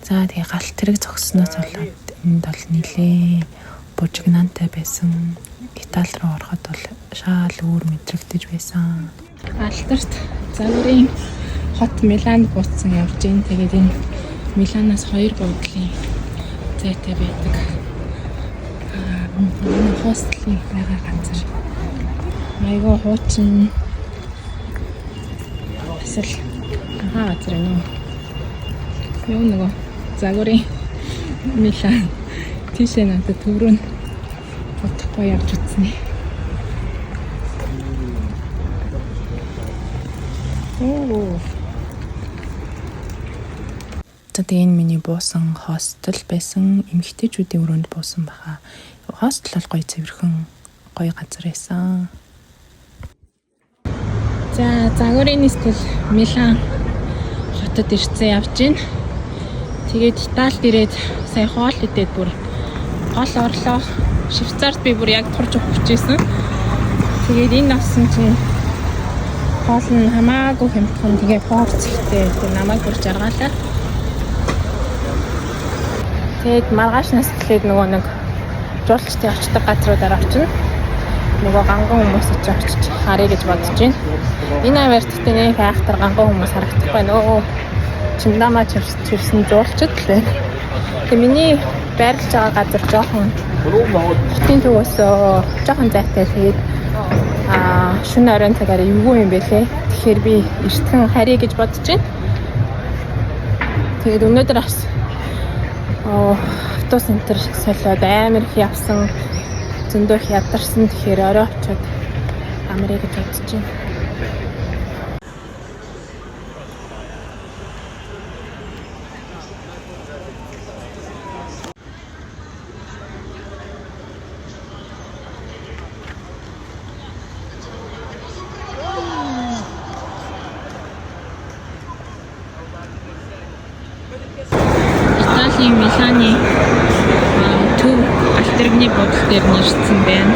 За тэгээ галт тэрэг зогссоноос болоод энд бол нилээн бужигнаантай байсан. Итали руу ороход бол шаал өөр мэдрэгдэж байсан. Алдарт Загварын хот Миланд бууцсан явж гин. Тэгээд энэ Миланаас 2 буудлын зайтай байдаг. Аа хостелийн байгаа газар. Айгүй хуучин бас л ахаа газар юм уу? Юу нөгөө Загварын Милан тийшээ надад төврөө нь бодохгүй явж утсны. Оо. За тэгээ энэ миний буусан хостел байсан. Эмэгтэйчүүдийн өрөөнд буусан баха. Хостел бол гоё цэвэрхэн гоё газар байсан. За Загварын нийслэл Милан хотод ирсэн явж байна. Тэгээд Италид ирээд сая хоол идээд бүр гол орлоо. Швейцарт би бүр яг турж өгөх хүчээсэн. Тэгээд энэ авсан чинь хоол нь хамаагүй хямдхан, тэгээ порц ихтэй. Тэгээ намайг бүр жаргаалаа. Тэгээд маргаашнаас эхлээд нөгөө нэг жуулчдын очдог газруудаар очино. Нөгөө ганган хүмүүс ч очиж харъя гэж бодож байна. Энэ аваар гэхдээ нэг айхтар ганган хүмүүс харагдахгүй нөө. Чимдамаа чирсэн жуулчд л байна. Тэгээ миний байрлаж байгаа газар жоохон хотын төвөөс жоохон зайтай. Тэгээд шөнө оройн цагаар эвгүй юм бэлээ. Тэгэхээр би эртхэн харъя гэж бодож байна. Тэгээд өнөөдөр бас автобус центр солиод амар их явсан, зөндөө их ядарсан. Тэгэхээр орой очиод амрая гэж бодож байна. Италийн Миланы төв галт тэрэгний буудлын дээр нь ирсэн байна.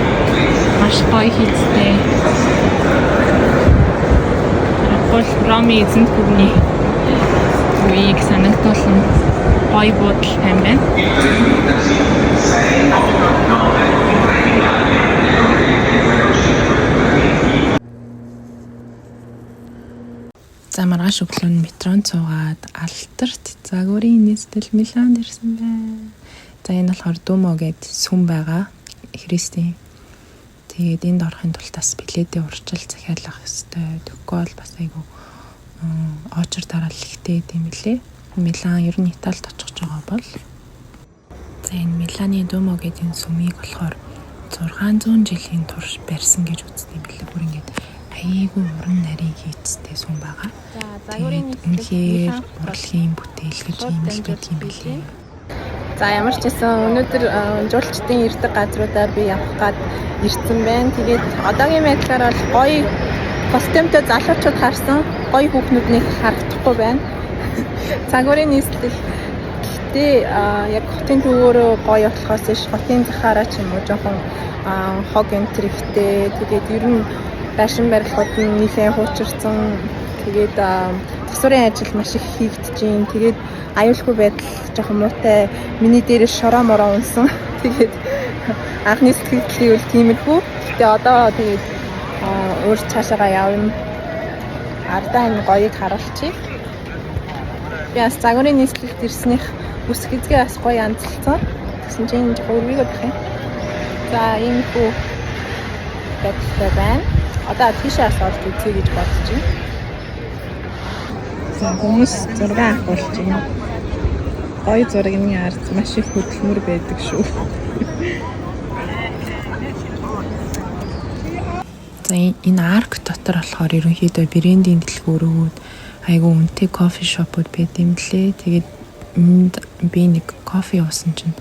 Маш гоё хийцтэй. Харахгүй Ромын эзэнт гүрний үеийг санагдуулсан гоё буудалтай юм байна. За маргааш өглөө нь метронд суугаад Алдарт Загварын нийслэл Миланд ирсэн байна. За энэ болохоор Думо гээд сүм байгаа. Христийн. Тэгээд энд орохын тулд бас билетээ урьдчилан захиалах ёстой. Тэгэхгүй бол бас айгүй очир дараалал ихтэй юм билээ. Милан ер нь Италид очих гэж байгаа бол. За энэ Миланы Думо гээд энэ сүмийг болохоор 600 жилийн турш барьсан гэж үздэг юм билээ. Бүр ингээд айгүй уран нарийн хийцтэй сүм байгаа. За Тэгээд үнэхээр урлагийн бүтээл гэж юм л байдаг юм билээ. За ямар ч байсан өнөөдөр жуулчдын ирдэг газруудаар би явах гад ирсэн байна. Тэгээд одоогийн байдлаар бол гоё костюмтэй залуучууд харсан, гоё хүүхнүүд нэг харагдахгүй байна. Загварын нийслэл гэхдээ яг хотын төвөөрөө гоё болохоос иш хотын захаараа ч юм уу жоохон хог энтрихтэй. Тэгээд ер нь байшин барилгууд нь нэлээд хуучирсан. Тэгээд засварын ажил маш их хийгдэж байна. Тэгээд аюулгүй байдал жоохон муутай. Миний дээрээ шороо мороо унсан. Тэгээд анхны сэтгэл үл тиймэрхүү. Гэхдээ одоо тэгээд өөр цаашаага явна. Ардаа энэ гоёг харуулчих. Би бас Загварын нийслэлд ирснийх үсэг эзгээ бас гоё янзлцсан. Тэгсэн чинь энэ жоохон өргөйгөө байх юм. За иймэрхүү байдалтай байна. Одоо тийшээ бас орж үзье гэж бодож байна. За хүмүүс зураг авахулж байна. Гоё зургийн ард маш их хөдөлмөр байдаг шүү. За энэ арк дотор болохоор ерөнхийдөө брендийн дэлгүүрүүд, айгүй үнэтэй кофе шопууд байд юм лээ. Тэгээд энд би нэг кофе уусан чинь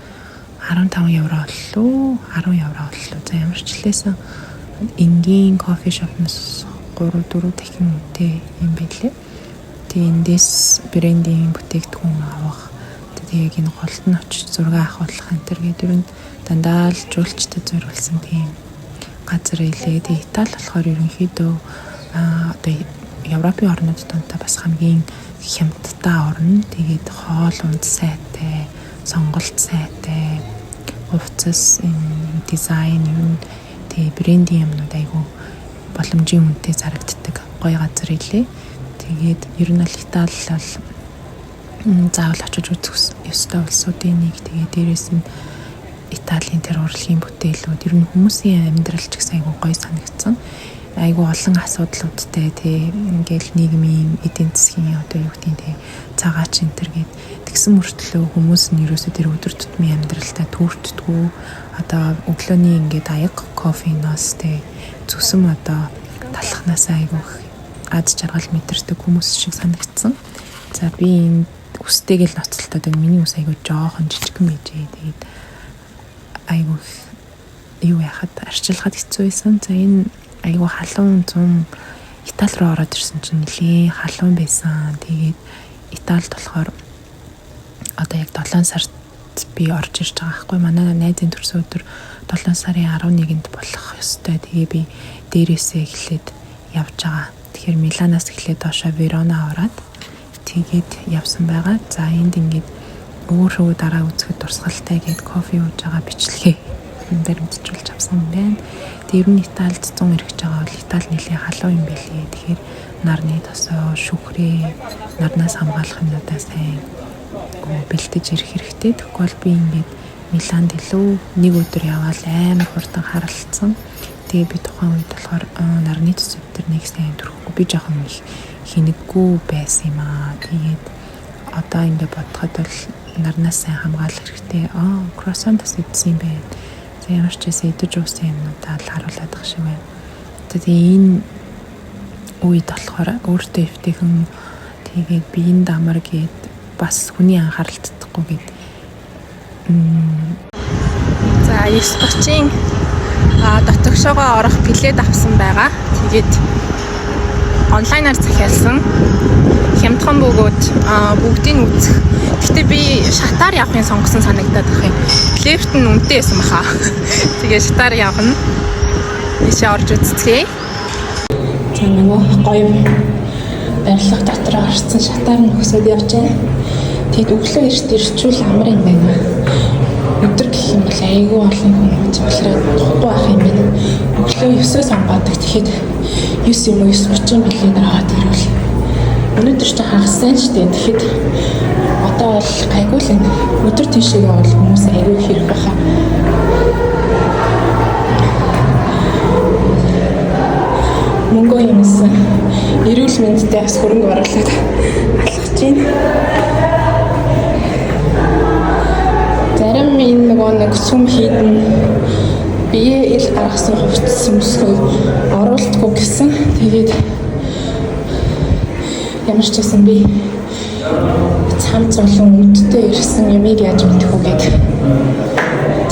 15 евро боллоо, 10 евро боллоо. За ямар ч лээсэн энгийн кофе шопноос 3-4 дахин үнэтэй юм байлээ. Тэгээ эндээс брендийн бүтээгдэхүүн авах, тэгээ яг энэ голд нь очиж зураг авах энэ төр гэдэг ер нь дандаа л жуулчдад зориулсан тийм газар илээ. Тэгээ Итали болохоор ерөнхийдөө одоо Европын орнууд дунтаа бас хамгийн хямдтай орн. Тэгээд хоол унд сайтай, сонголт сайтай, хувцас, энэ дизайн юм тэгээ брендийн юмнууд айгүй боломжийн үнэтэй зарагддаг гоё газар илээ. Тэгээд ер нь бол Итали бол заавал очиж үзэх ёстой улсуудын нэг. Тэгээд дээрээс нь Италийн тэр урлагийн бүтээлүүд ер нь хүмүүсийн амьдрал ч гэсэн айгүй гоё санагдсан. Айгүй олон асуудлуудтай тий ингээл нийгмийн эдийн засгийн одоо юу гэдгийг тий цагаач энэ төр гээд тэгсэн мөртлөө хүмүүс нь ерөөсөө тэр өдөр тутмын амьдралтай түүртдэггүй, одоо өглөөний ингээд аяг кофеноос тий зүсэм одоо талхнаас айгүй аз жаргал мэдэрдэг хүмүүс шиг санагдсан. За, би энэ үстэйгэл ноцолтоод байна. Миний үс айгүй жоохон жижигхэн байжээ. Тэгээд айгүй юу яхад арчилахад хэцүү байсан. За, энэ айгүй халуун зун Итали руу ороод ирсэн чинь нэлээд халуун байсан. Тэгээд Италид болохоор одоо яг 7 сард би орж ирж байгаа байхгүй. Манай найзын төрсөн өдөр 7 сарын 11-нд болох ёстой. Тэгээ би дээрээсээ эхлээд явж байгаа. Тэгэхээр Миланаас эхлээд доошоо Верона ороод тэгээд явсан байгаа. За, энд ингээд өөрөө дараа үзэхэд дурсгалтай гээд кофе ууж байгаа бичлэгээ баримтжуулж авсан юм байна. Тэгээд ер нь Италид 100 ирэх гэж байгаа бол Итали нэлээд халуун юм билээ. Тэгэхээр нарны тосоо, шүхрээ, нарнаас хамгаалах юмнуудаа сайн бэлтэж ирэх хэрэгтэй. Тэгэхгүй бол би ингээд Миланд илүү нэг өдөр яваал амар хурдан харалцсан. Тэгээ би тухайн үед болохоор нарны тос өдр нэг сайн түрхэхгүй, би жоохон их хинэггүй байсан юм аа. Тэгээд одоо ингээд бодоход бол нарнаас сайн хамгаалах хэрэгтэй. Аа, круассан бас идсэн юм байна. За, ямар ч байсан идэж уусан юмнуудаа л харуулад байгаа шиг байна. Тэгээ энэ үед болохоор өөртөө эвтэйхэн, тэгээд биеийн дамар гээд бас хүний анхаарал татахгүй гээд. За, 9:30-ын дотогшоогоо орох билет авсан байгаа. Тэгээд онлайнаар захиалсан. Хямдхан бөгөөд бүгдийг үзэх. Гэхдээ би шатаар явахыг сонгосон санагдаад байх юм. Лифт нь үнэтэй байсан баха. Тэгээ шатаар явах нь. Ийшээ орж үзцгээе. За, нөгөө гоё барилга дотор орсон, шатаар нь өсөд явж байна. Тэгэд өглөө эрт ирчүүл амар юм байна. Өдөр гэх юм бол айгүй олон хүн цуглараад тухгүй байх юм байна. Өглөө 9-өөс онгоодог. Тэгэхэд 9 юм уу 9:30 билет аваад ирвэл өнөөдөр чи хагас сайн шүү дээ. Тэгэхэд одоо бол гайгүй л энэ. Өдөр тийшээгээ бол хүмүүс айгүй их ирэх байхаа. Мөнгөө юмсан эрүүл мэндтэй бас хөрөнгө оруулаад алхаж байна. Зарим энэ нөгөө нэг сүм хийдэн бие ил гаргасан хувцас өмсгөө оруулдаггүй гэсэн. Тэгээд ямар ч байсан би цам зулан үүдтэй ирсэн юмыг яаж мэдэх үү гээд.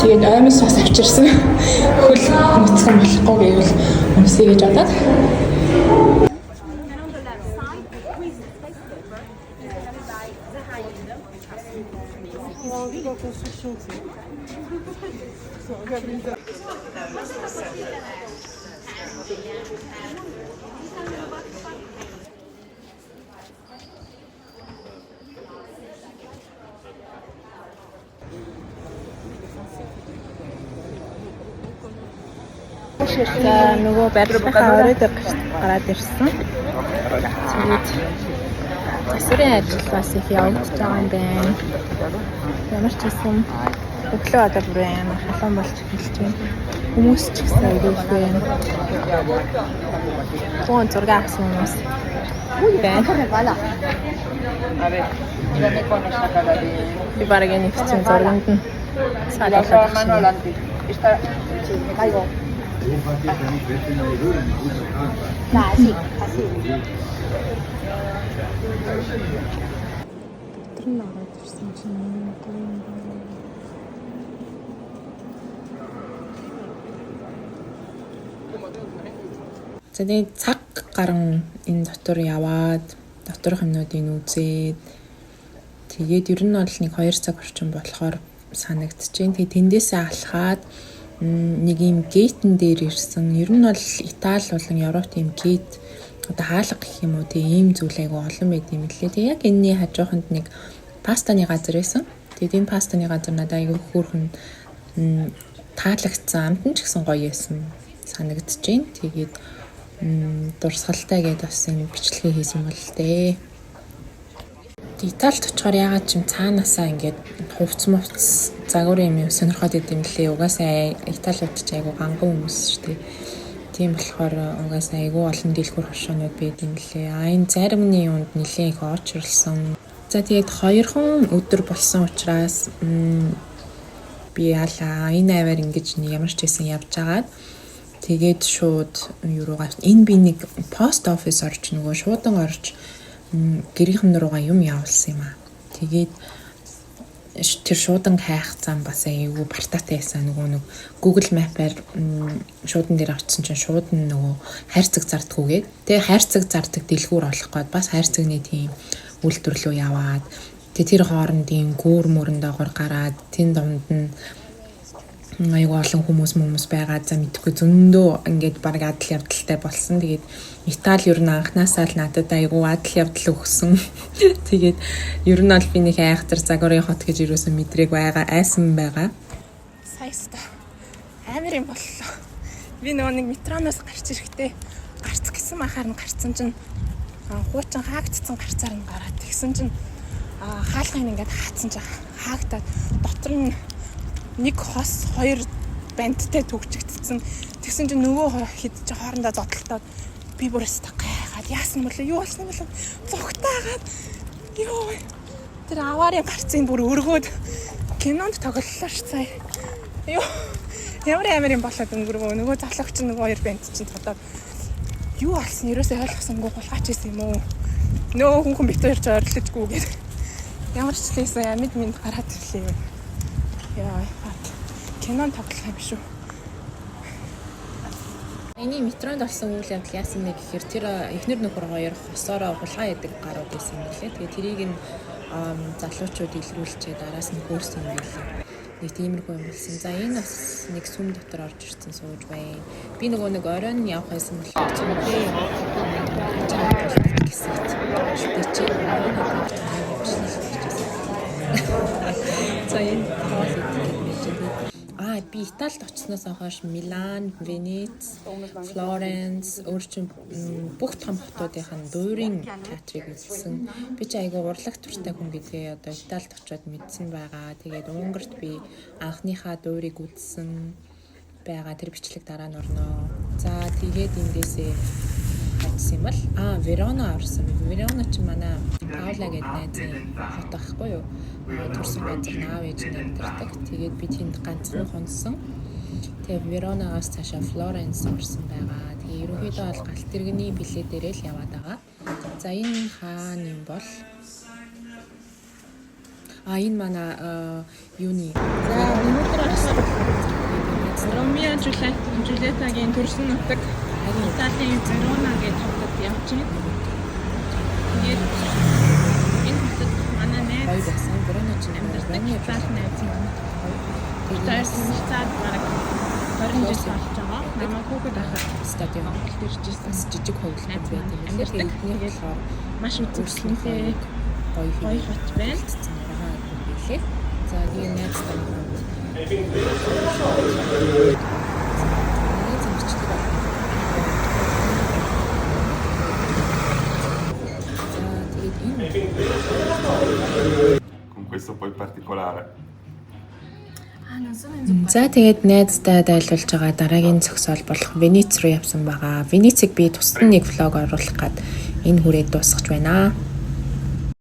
Тэгээд оймос бас авчирсан. Хөл нүцгэн болохгүй гэвэл өмсөе гэж бодоод. And on the left side, with face paper is gonna be by the high end, which is amazing. It's really За, нөгөө барилгынхаа орой дээр гараад ирсэн. Тэгээд засварын ажил бас их явагдаж байгаа юм байна. Ямар ч байсан өглөө одоо бүр амар халуун болж эхэлж байна. Хүмүүс ч гэсэн айгүй их байна. Гон зураг авсан хүмүүс байна. Би бараг энэ хэвчэн зурганд нь саалуулаад байна. Дотор нь ороод ирсэн чинь юм гоё юм байна. За, тэгээд цаг гарan энэ дотор яваад доторх юмнуудыг үзээд, тэгээд ер нь бол нэг 2 цаг орчим болохоор санагдчихээн. Тэгээд тэндээсээ алхаад нэг юм gate эн дээр ирсэн. Ер нь бол Итали болон Европт ийм gate Одоо хаалга гэх юм уу, тий, ийм зүйл айгүй олон байд юм лээ. Тэг яг энэний хажууханд нэг пастаны газар байсан. Тэгээд энэ пастаны газар надад айгүй хөөрхөн таалагдсан. Амт нь ч гэсэн гоё байсан санагдаж байна. Тэгээд дурсгалтай гэдээ бас энэ бичлэгээ хийсэн бол дээ. Италид очихоор яагаад ч юм цаанаасаа ингээд хувцс мувц загварын юм сонирхоод идэм лээ. Угаасаа Италиуд ч айгүй ганган хүмүүс шүү дээ. Тийм болохоор угаасаа айгүй олон дэлгүүр хошоонууд байд юм лээ. А энэ заримны юунд нэлээд их оочирлсон. За, тэгээд хоёрхан өдөр болсон учраас би яалаа энэ аваар ингэж нэг ямар ч байсан явж агаад тэгээд шууд юу руугаа, энэ би нэг post office орж, нөгөө шуудан орж гэрийнхэн руугаа юм явуулсан юм аа. Тэгээд тэр шуудан хайх зам бас айгүй бартаатай байсан. Нөгөө нэг Google Map-аар шуудан дээр очисон чинь шууд нь нөгөө хайрцаг зардгүйгээд, тэгээ хайрцаг зардаг дэлгүүр олох гээд бас хайрцагны тийм үйлдвэр лүү яваад, тэгээ тэр хоорондын гүүр мөрөн доогоор гараад, тэн дунд нь айгүй олон хүмүүс хүмүүс байгаа. За, мэдхгүй, зөндөө ингээд баг адал явдалтай болсон. Тэгээд Итали ер нь анханасаа л надад айгүй адал явдал өгсөн. Тэгээд ер нь бол би нэг айхтар загварын хот гэж юусэн мэдрэг байгаа, айсан байгаа. Саяста амар юм боллоо. Би нөгөө нэг метроноос гарч ирэхдээ гарц гэсэн махаар нь гарцсан чинь хуучин хаагдцсан гарцаар нь гараад, тэгсэн чинь хаалгыг ингээд хаацсан чинь хаагдаад, дотор нь нэг хос хоёр бандтай түгжигдсэн. Тэгсэн чинь нөгөө хэд чи хоорондоо зодолтоод, би бүр өстө гайхаад, яасан бэлээ, юу болсон бэлээ, зугтаагаад, ёо, тэр аварын гарцыг бүр өргөөд кинонд тоглолоо ш цаа. Ёо, ямар амар юм болоод өнгөрвөө. Нөгөө залууч, нөгөө хоёр банд чинь цодоод юу болсон ерөөсөө ойлгосонгүй, хулгайч байсан юм уу? Нөө хүн хүн бит хоёр ч ойрложгүй гээд ямар ч лээсэн амьд минь гараад ирлээ юм. Яа, кинон тоглох юм шүү. Эний метронд болсон үйл явдал яасан бэ гэхээр тэр эхнэр нөхөр хоёр хосоороо хулгай яадаг гарууд байсан юм лээ. Тэгээ тэрийг нь залуучууд илрүүлчээ араас нь хөөрсөн юм билээ. Нэг тиймэрхүү юм болсон. За, энэ бас нэг сүм дотор орж ирсэн сууж байна. Би нөгөө нэг оройн явах байсан болохоор цүнхээ хэсэгт үлдээчээ. Оройн одоо бичлэг хийчихсэн. За, энэ хоол идэх гэдэг байж байна. Аа, би Италид очсноос хойш Милан, Венец, Флоренс, өөр чин бүх том хотуудынх нь дуурийн театрыг үзсэн. Би чи айгүй урлаг дуртай хүн гэдгээ одоо Италид очиод мэдсэн байгаа. Тэгээд Унгарт би анхныхаа дуурийг үзсэн байгаа. Тэр бичлэг дараа нь орноо. За, тэгээд эндээсээ хайчсан юм бол Верона орсон. Верона чи манай Паула гэдэг найзын хот байхгүй юу? Төрсөн газар, аав ээж нь амьдардаг. Тэгээд би тэнд ганцхан хонсон. Тэгээ Веронагаас цаашаа Флоренс орсон байгаа. Тэгээ ерөнхийдөө бол галт тэрэгний билет дээрээ л яваад байгаа. За, энэ хаана юм бол? А, энэ манай юуны За, өнөөдөр болохоор Ромео Жулиетагийн төрсөн нутаг Италийн Верона гэдэг хотод явж байна. Тэгээд энэ хотод манай гоё найз байсан. Верона чинь амьдардаг, Итали найз маань. Тэгээд Тэр танилцаад бараг 20 жил болж байгаа. Намайг хүүхэд байхад стадион Монголд ирж ирсэн. бас жижиг хувилбар Найз байдаг маань юм лээ. амьдардаг. Тэгээд эдний Тэгээд болохоор маш үзэсгэлэнтэй гоё гоё хот байна. хийсэн байгаа юм билээ. За, тэгээ найзтай хамт найз бичлэг байна. За, тэгээд энэ Con questo poi particolare. За, тэгээд найздаа дайлуулж байгаа дараагийн зогсоол болох Венец руу явсан байгаа. Венецийг би тусдан нэг vlog оруулах гад энэ хүрээд дуусгаж байна.